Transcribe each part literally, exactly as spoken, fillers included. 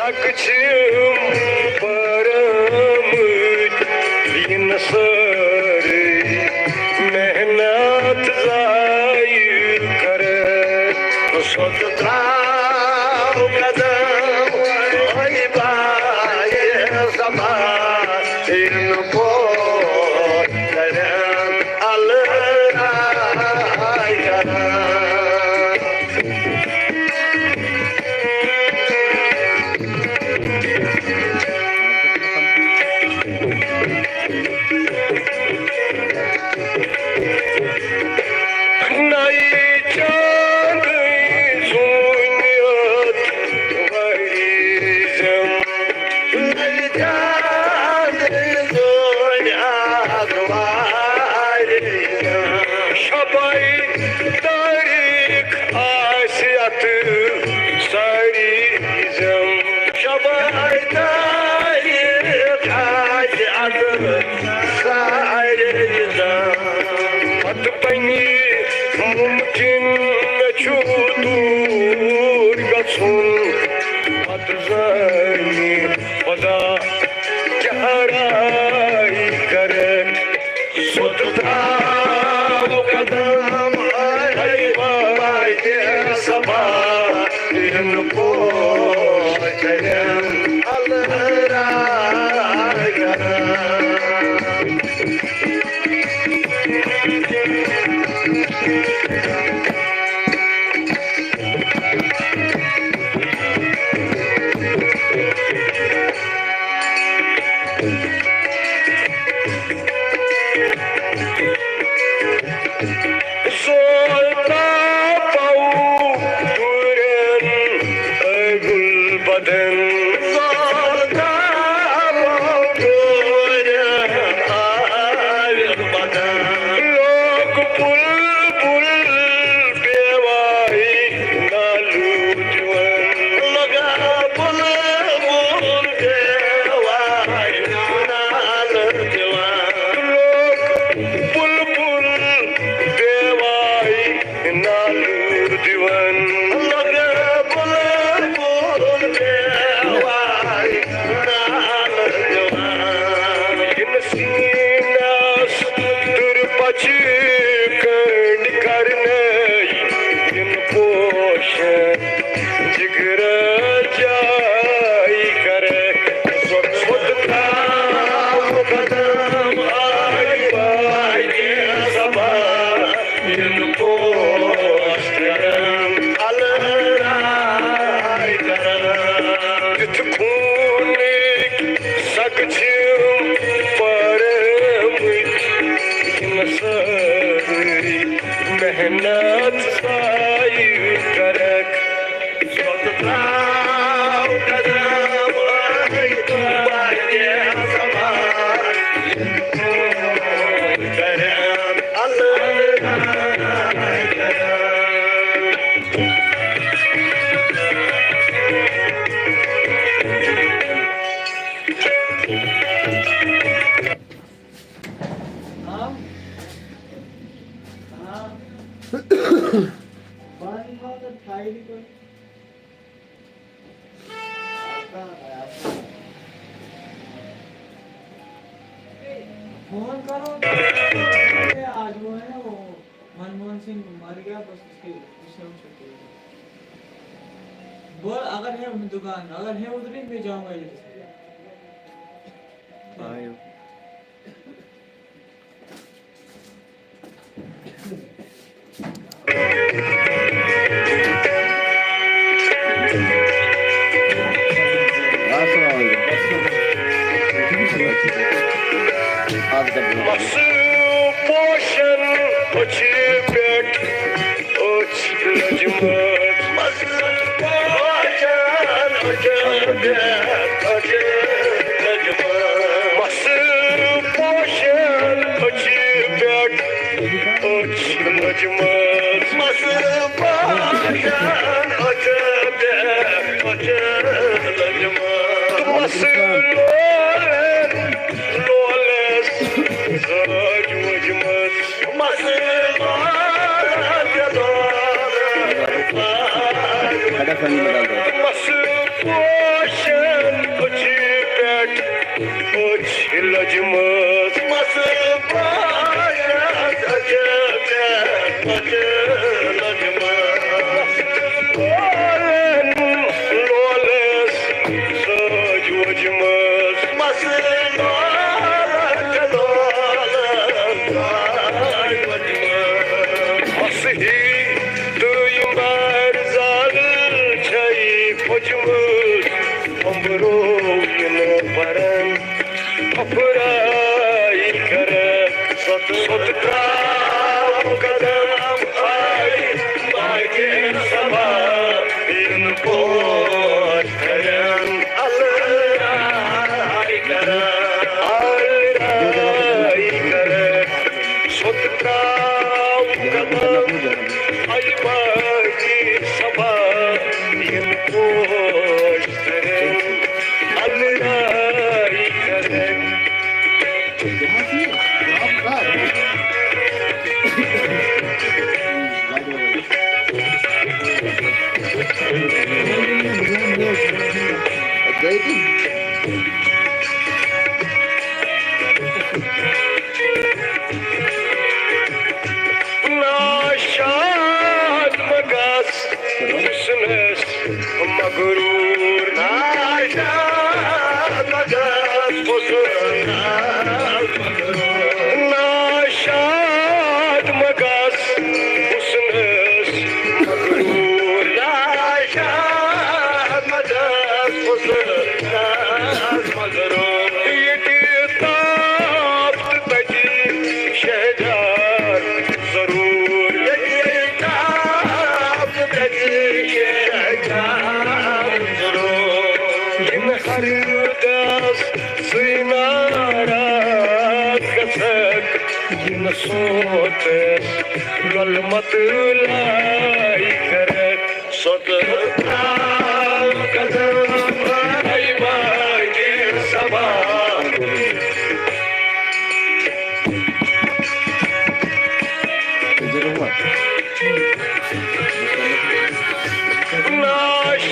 حق چھِم پرٲمٕتۍ یِنہٕ سٲرٕے محنت ضایع کرٕ۔ سوٚت ترٛاو قدم، اے بایہِ زبان، یِنہٕ پوش کرن الہٕ راے کرن۔ نَیہِ چاندٕنۍ زوٗنہِ یوت ؤری زٮ۪م۔ نَیہِ چاندٕنۍ زوٗنہِ یوت ؤری زٮ۪م۔ شبَے تٲریٖخ آسہِ اَتھ سٲری زٮ۪م۔ شبَے تٲریٖخ آسہِ اَتھ سارے زان۔ پتہٕ بنہِ مُمکِن مےٚ چھُ دوٗر گژھُن۔ پتہٕ زانہِ خۄدا کیٛاہ راے کرکھ۔ سوٚت ترٛاو قدم، اے بایہِ زبان، یِنہٕ پوش کرن الہٕ راے کرن۔ زول تاپو دورن، اے گل بدن۔ زول تاپو دورن، اے گل بدن۔ لوگ بلبل بے واے نالہٕ دِوان۔ لوگا بلبل بے واے نالہٕ دِوان۔ لوگ بلبل بے واے نالہٕ دِوان۔ لوگا بلبل بے واے نالہٕ دِوان۔ یِنہٕ سیٖنس دُر بچہِ کٔنڈۍ کرنَے، یِنہٕ پوشن جگرٕ جاے کرکھ۔ سوٚت سوٚت ترٛاو قدم، اے بایہِ زبان، یِنہٕ پوش کرن الہٕ راے کرن۔ تیُتھ خوٗنٕکۍ سگ چھِم پٲرمٕتۍ، یِم سٲری محنت ضایع کرکھ۔ سوٚت ترٛاو قدم، اے بایہِ زبان، کرن الہٕ راے کرن۔ فون کرو، آج وہ ہے نا، وہ منموہن سنگھ مر گیا، بس اس کے، اس نے ہم چھٹی دی۔ بول، اگر ہے دکان، اگر ہے ادھر ہی، میں جاؤں گا ادھر سے۔ آئے ہو۔ السلام علیکم۔ آز کر دِمو۔ مَسہٕ پوشن أچھِ پٮ۪ٹھ أچھ لٔجمٕژ۔ مَسہٕ پوشن أچھِ پٮ۪ٹھ أچھ لٔجمٕژ۔ مَسہٕ پوشن أچھِ پٮ۪ٹھ أچھ لٔجمٕژ۔ مَسہٕ پوشن أچھِ پٮ۪ٹھ أچھ لٔجمٕژ۔ مَسہٕ لولن لولس زٲج وٲجمٕژ۔ مَسہٕ لولن لولس۔ مَسہٕ پوشن أچھ لٔجمٕژ مَس بایا، أچھ لٔجمٕژ لولَن، لولَس سۭتۍ وُجمٕژ مَس لولَن، لولَن سۭتۍ وُجمٕژ مَس ہی دوٚیِم بار زالہٕ چھَے پھٔجمٕژ، بومبرو یِنہٕ پرن، پھپھراے کرن، سوٚت سوٚت تراو قدم، آے باقی صبا یِن پوش کرن، الراے کرن، الراے کرن۔ سوٚت تراو قدم، اَیہِ باقی صبا یِن پوش کرن، الراے کرن۔ ناشاد مہ گژھ حُسنس مغروٗر، ناشاد مہ گژھ حُسنس مغروٗر، ناشاد مہ گژھ حُسنس مغروٗر، ناشاد مہ گژھ حُسنس مغروٗر۔ ییٚتہِ تاپھ تہٕ تَتہِ شہجار ضروٗر، ییٚتہِ تاپھ تہٕ تَتہِ شہجار ضروٗر۔ یِم ہر داس سُے ناراض گژھکھ، یِم سونٛتس لۄلمت لائے کرکھ۔ سوٚت تراو قدم، اَیہِ باقی صبا۔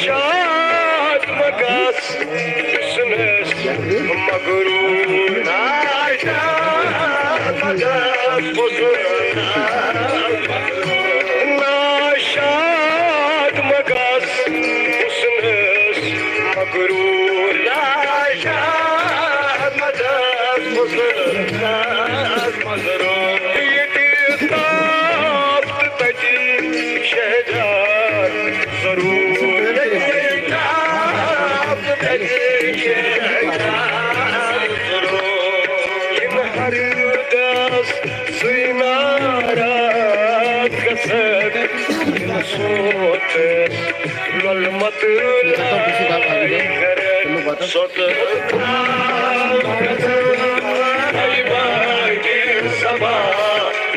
ناشاد مہ گژھ حُسنس مغروٗر، ناشاد مہ گژھ حُسنس مغروٗر، ناشاد مہ گژھ حُسنس مغروٗر، ناشاد مہ گژھ حُسنس مغروٗر۔ ییٚتہِ تاپھ تہٕ تَتہِ شہجار ضروٗر، ییٚتہِ تاپھ تہٕ تَتہِ شہجار ضروٗر۔ یِم ہر داس سُے ناراض گژھکھ، یِم سونٛتس لۄلمت لائے کرکھ۔ سوٚت تراو قدم، اَیہِ باقی صبا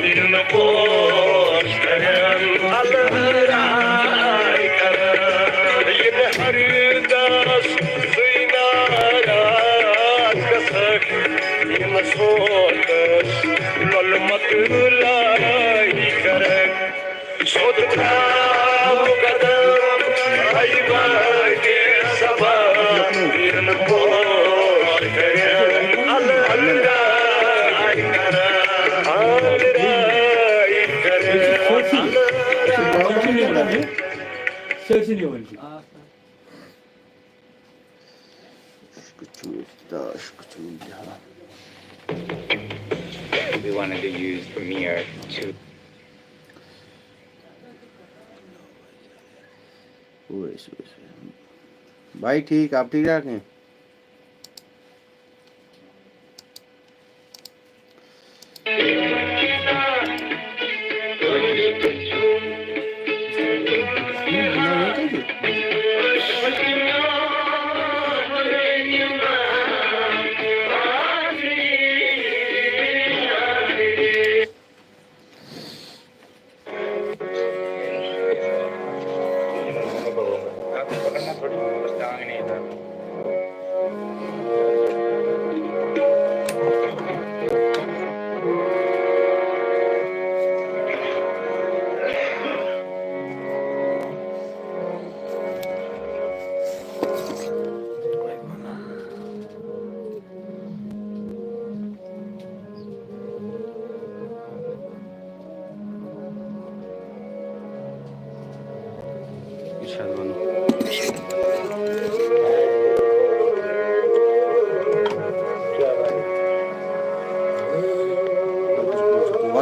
یِن پوش کرن، الراے کرن۔ یِم ہر داس سُے ناراض گژھکھ، یِم سونٛتس لۄلمت لائے کرکھ۔ سوٚت تراو قدم، اَیہِ باقی صبا یِن پوش کرن، الراے کرن، الراے کرن، الراے کرن۔ سٲرسٕے نِوان چھِ۔ We wanted to use Premiere to اوے، اوے، اوے۔ بھائی ٹھیک، آپ ٹھیک ٹھاک ہیں؟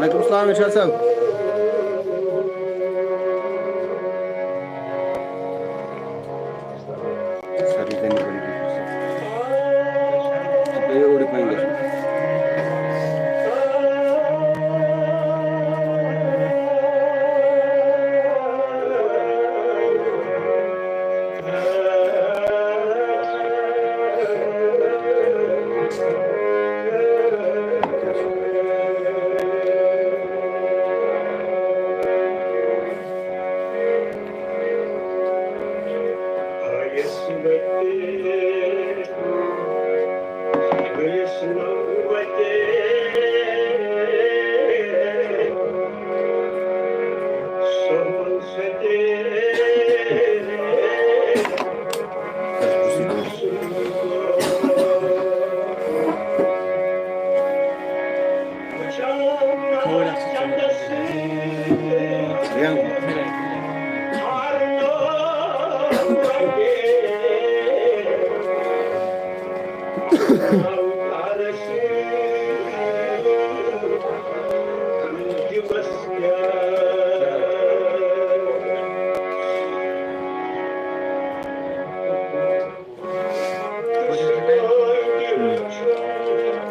وعلیکم السلام، ارشاد صٲب۔ سر، یہِ کَمہِ کٔرِو تُہۍ؟ تُہۍ اوٗرۍ کَنہِ گژھِو۔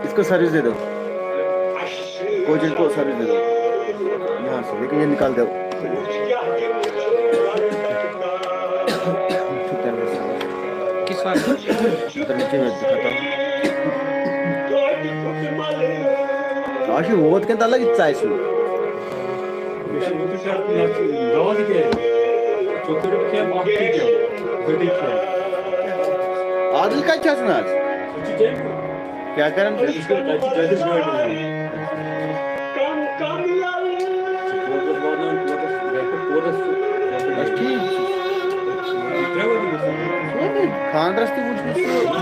इसको सर्विस दे दो। कोचिंग को सर्विस दे दो यहाँ से, लेकिन ये निकाल दो। किस वाले? उधर नीचे में दिखाता हूँ। آز چھُ ووت کِنہٕ تَلہٕ لَگہِ ژَے سُے؟ مےٚ چھُ، مےٚ چھُ شرط، مےٚ چھُ دوا تہِ کیٛازِ؟ ژٕ کٔرِو کینٛہہ، اَکھ تہِ کینٛہہ، زٕ تہِ کینٛہہ۔ عادل کَتہِ چھُ آسان آز؟ سُہ چھُ جیٚمہِ۔ کیٛاہ کَران چھُ؟ أسۍ چھِ تَتہِ چھِ ججَس گٲڑۍ منٛز۔ اَچھا، ٹھیٖک چھُ۔ خانٛدرَس تہِ وٕچھ مےٚ سُہ۔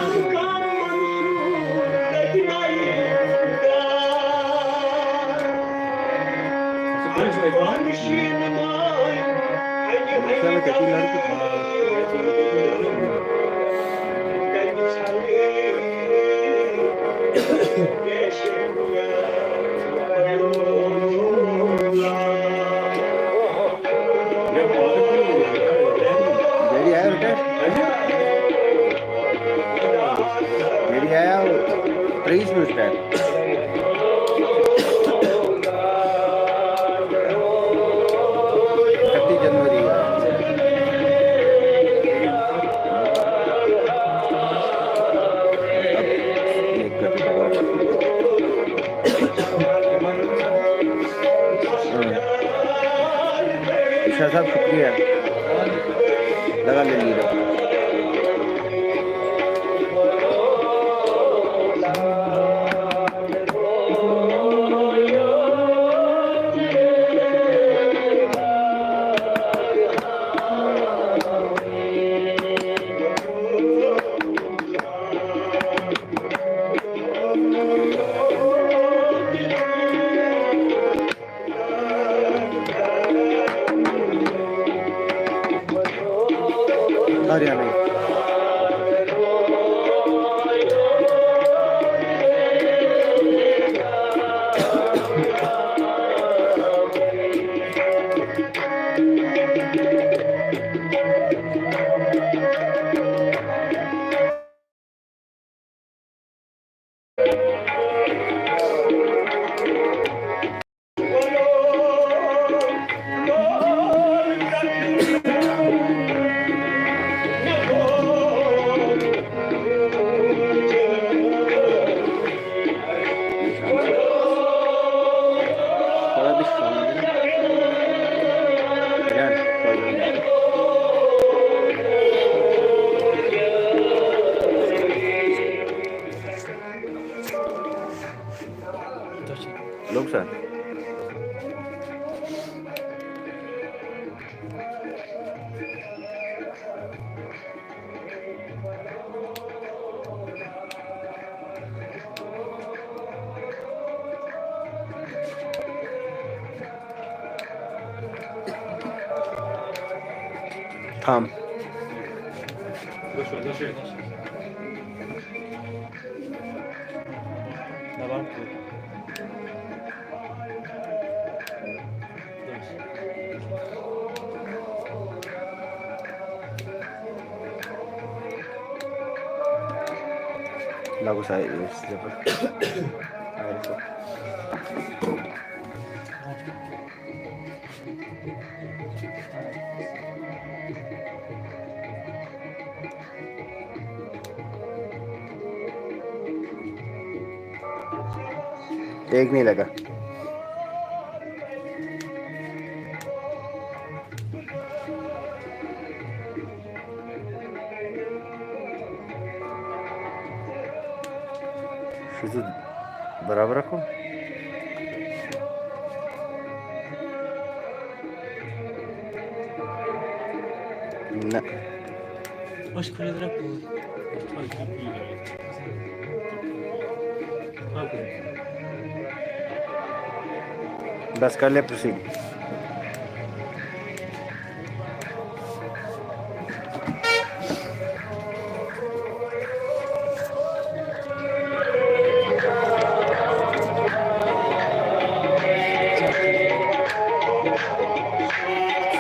ڈیڈی آیا رٹائر؟ ڈیڈی آیا ترٛیٚیِس منٛز رٹائر۔ اکتیس جنوری۔ شاہ صاحب، شکریہ۔ لگا لے لیڈر۔ ہریانہ۔ لوٚگ سا؟ تھام۔ لاگو سا أسۍ زبر۔ ایک نہیں لگا۔ شوٗ برابر رکھو۔ نہ۔ أچھ کھُلٲوِتھ رکھ پوٗرٕ۔ بس، کر لے پروسیڈ۔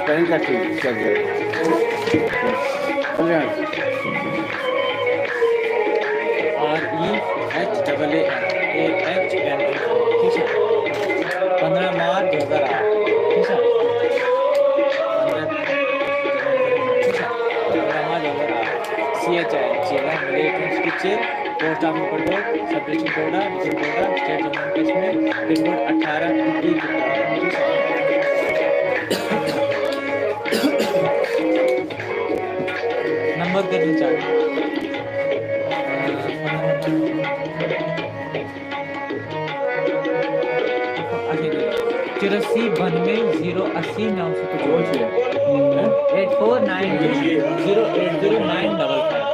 Spelling correction check کریں۔ R E H double A N, A H N, ٹھیٖک چھا؟ پندرہ مارچ دو ہزار آٹھ، ٹھیک ہے؟ پندرہ، ٹھیک ہے؟ پندرہ مارچ دو ہزار آٹھ۔ سی ایچ آئی، چیلا، ملیٹنس کی چیل، پوسٹ آفس پڈور، sub district Doda, district Doda, state Jammu و کشمیر، پن کوڈ اٹھارہ، ٹھیک ہے؟ نمبر کر چیک۔ اچھا، ترسی بانوے زیرو اسی نو سو پچاس۔ Eight four nine zero eight zero nine double five.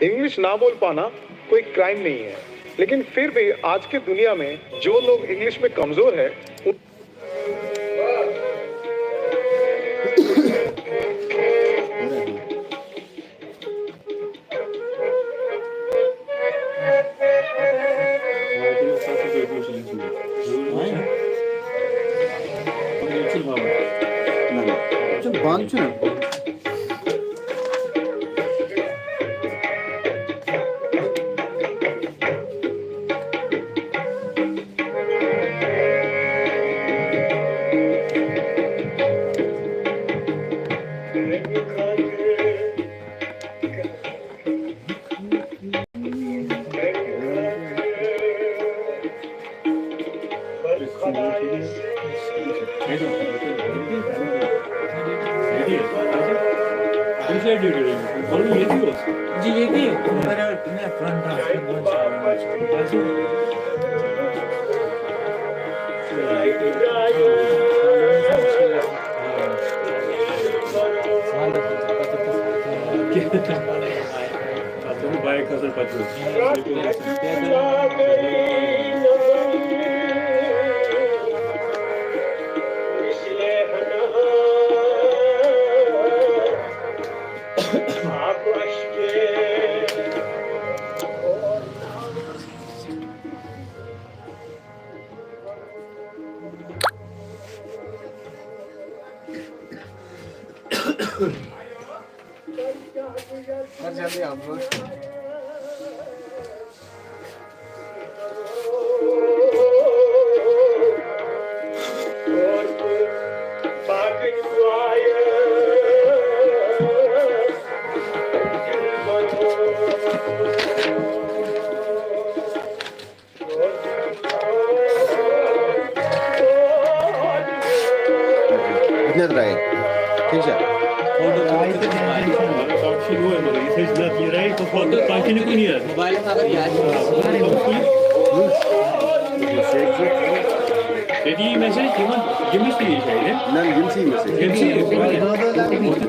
English نہ بول پانا کوئی کرائم نہیں ہے، لیکن پھر بھی آج کی دنیا میں جو لوگ انگلش میں کمزور ہے، ان نہ، نہ۔ بنٛد چھُنہ۔ جی، ییٚتی۔ اَتھ چھُنہٕ بایِک کھسان پَتہٕ۔ کتنے درائے؟ ٹھیک ہے۔ موبائلس اگر یہِ آسہِ۔ ییٚتہِ یی میسیج تِمن، یِم تہِ یی شاید، نہ، یِم تہِ یی میسیج۔ یِم تہِ یی۔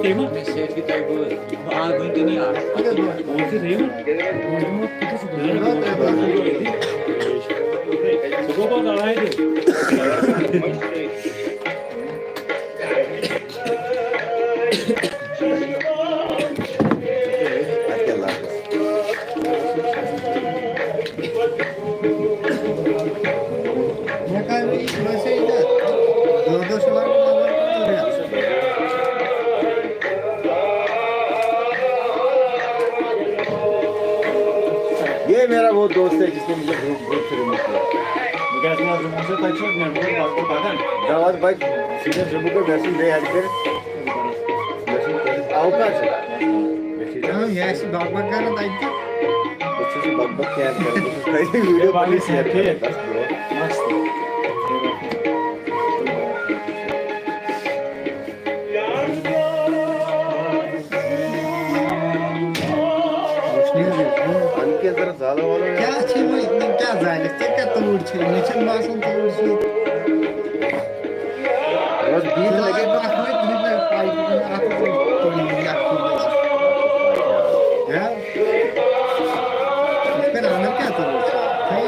تِمن۔ میسیج تہِ تۄہہِ بوٗز۔ آ، وٕنکیٚنٕے آ۔ وٕنکیٚنٕے۔ یہ میرا وہ دوست ہے جس نے مجھے گروپ گروپ سے ریموو کیا۔ بہٕ کیٛاہ چھُس وَنان، ژٕ وَن سا، تۄہہِ چھُو network وَتھ بَتَن؟ دَوَتھ بَچہِ، صرف ژٕ بہٕ گژھُن بیٚیہِ اَتہِ کٔرِتھ۔ گژھُن کٔرِتھ۔ آوُکھ حظ؟ اۭں، یہِ آسہِ بَک بَک کَران تَتہِ تہِ۔ بہٕ چھُس یہِ بَک بَک کیٛاہ کَران؟ بہٕ چھُس تۄہہِ video پَنٕنۍ share کَران۔ بَس، بَس۔ وٕچھنہِ حظ یہِ۔ اَنہِ کینٛہہ ذرا زالہٕ والہٕ۔ کیٛاہ چھِ وۄنۍ، کیٛاہ زالٮ۪کھ؟ ژےٚ کیٛاہ تۭر چھِ؟ مےٚ چھَنہٕ باسان تۭر چھِ ییٚتہِ۔ بَس بِہِتھ لَگہِ۔ اَتھ وۄنۍ تُہۍ نہٕ پَے، اَتھ اوس تُلُن یَتھ کُن۔ ہہ؟ یِتھ کٔنۍ اَنَن کیٛاہ تۭر چھِ؟ ہہ،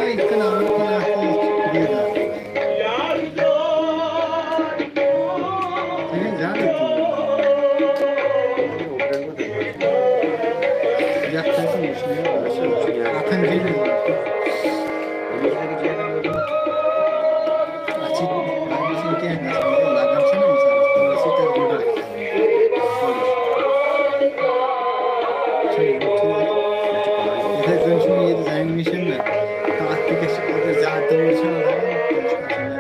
یِتھ کٔنۍ اَنَن کُن اَتھ اوس بیٚیہِ۔ یہِ زیادٕ تیز۔ یَتھ چھُ آسان وٕچھنٕے یوت، اَتھَن چھِ یہِ۔ اَتھ چھِ، اَتھ چھِنہٕ کینٛہہ گژھان، مطلب لَگان چھِنہ اِنسانَس، تَمہِ سۭتۍ چھِ گُڈَر۔ یِتھَے کٔنۍ چھُ مےٚ ییٚتہِ زَنہِ مِشیٖن نہ، تہٕ اَتھ تہِ گژھِ، اگر زیادٕ تۭر چھَنہ لَگان، تیٚلہِ چھُ آسان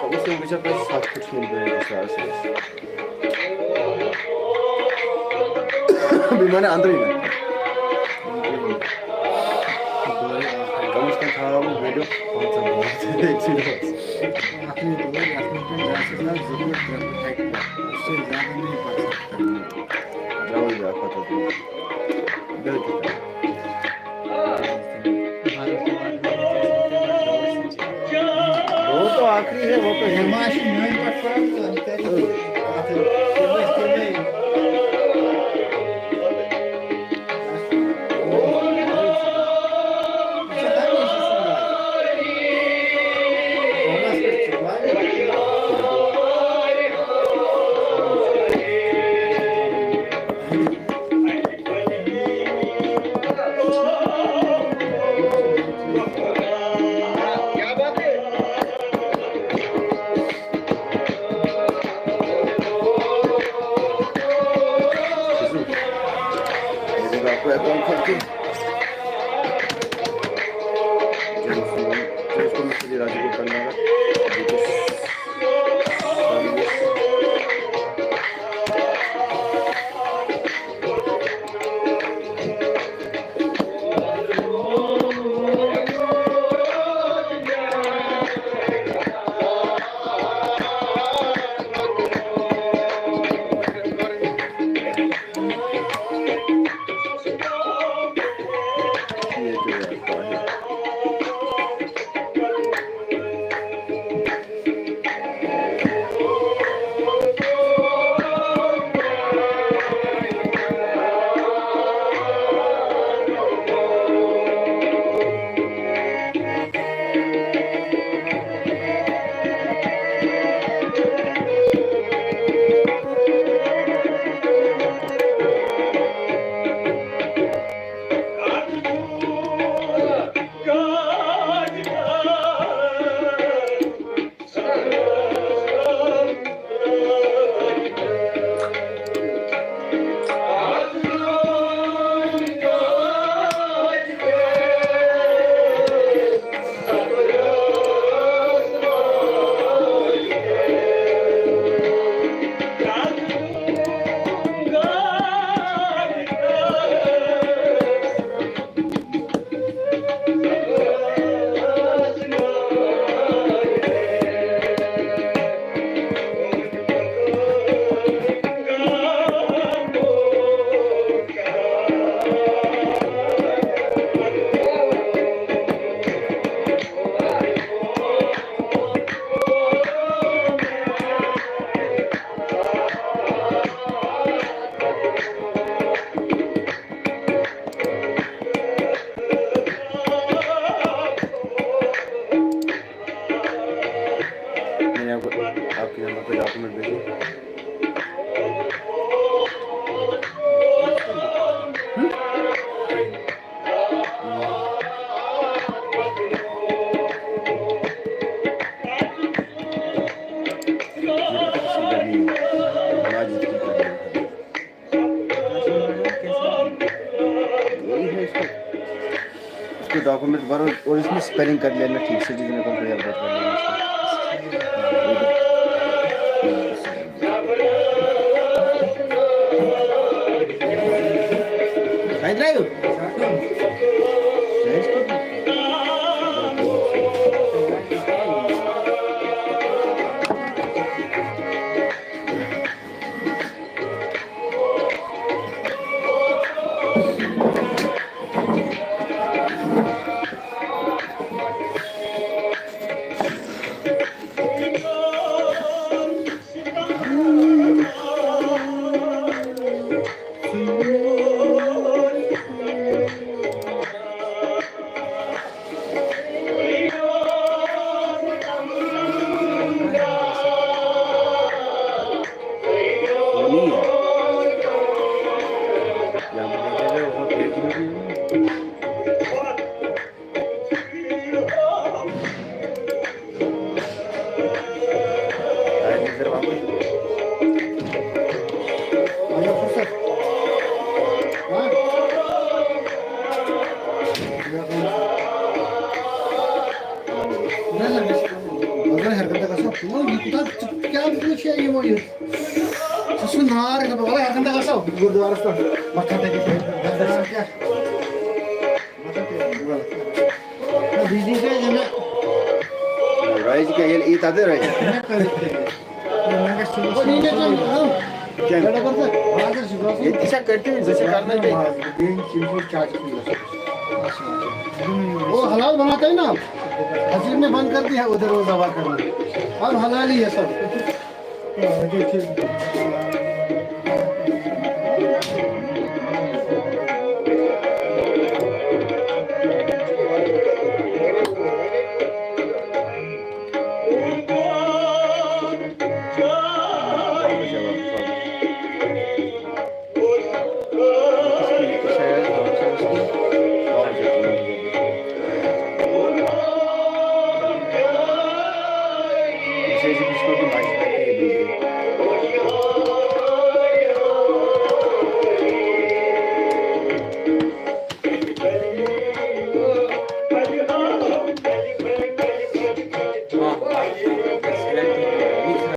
کم سے کم گژھِ اَتھ پٮ۪ٹھ ستھ فُٹ ہیوٚن بینٛچ گژھِ آسُن اَسہِ۔ بیٚیہِ ما اَنہِ اَندرٕے نہ؟ کم از کم تھاوو أسۍ بٔرِتھ پنٛژاہ بال أکسٕے دۄہَس۔ اَتھ منٛز دوٗر، اَتھ منٛز پیٚیہِ زیادٕ سے زیادٕ زٕ فُٹ، ترٛےٚ فُٹ ہیٚکہِ پٮ۪تھ۔ اَسہِ چھِ زیادٕ نہٕ یہِ پَتہٕ۔ ترٛاوو یہِ اَکھ پَتہٕ اَکھ۔ بِلکُل۔ وہ تو آخری ہے، وہ تو ہے۔ نماز چھِ میٛانہِ پٮ۪ٹھ پَران تہٕ أمۍ کَرِ اَتھ، اَتھ، تِمَے، تِمَے۔ مطلب ڈاکومنٹ بیٚیہِ۔ اس کو ڈاکومنٹ بھرو اور اس میں سپیلنگ کر لینا ٹھیک سے، جتنے کو یاد رکھ لینا اس کو۔ کھائی درائیو؟ نہ، نہ، مےٚ چھِ کٲم۔ مگر ہٮ۪رِ کَنہِ تَک گژھو۔ یہِ کوٗتاہ، ژٕ کیٛاہ وٕچھ یہِ یِمو یہِ؟ سُہ چھُ نار، یہِ دوٚپ، وَلہٕ ہٮ۪رِ کَنہِ تَک گژھو۔ گُردوارَس تَل۔ مَتھا تَتہِ کیٛاہ؟ مَتھا تَتہِ، وَلہٕ۔ نہ، بِجلی کیٛازِ نہ؟ رایِج کیٛاہ ییٚلہِ یی تَتہِ رایِج؟ مےٚ کٔرِتھ تیٚلہِ۔ مےٚ گژھِ صُبحَس کیٛاہ؟ بازر چھُ گژھُن۔ ییٚتہِ چھا کٔرِتھ، زٕ چھِ کَرنَے تیٚلہِ۔ بیٚیہِ چھِ یِم چھِ چاچَس نِش گژھُن۔ اچھا، اچھا۔ وہ حلال بناتا ہے نا آپ؟ حسیب نے بند کر دیا ہے ادھر وہ ذبح کرنا۔ اب حلال ہی ہے سب۔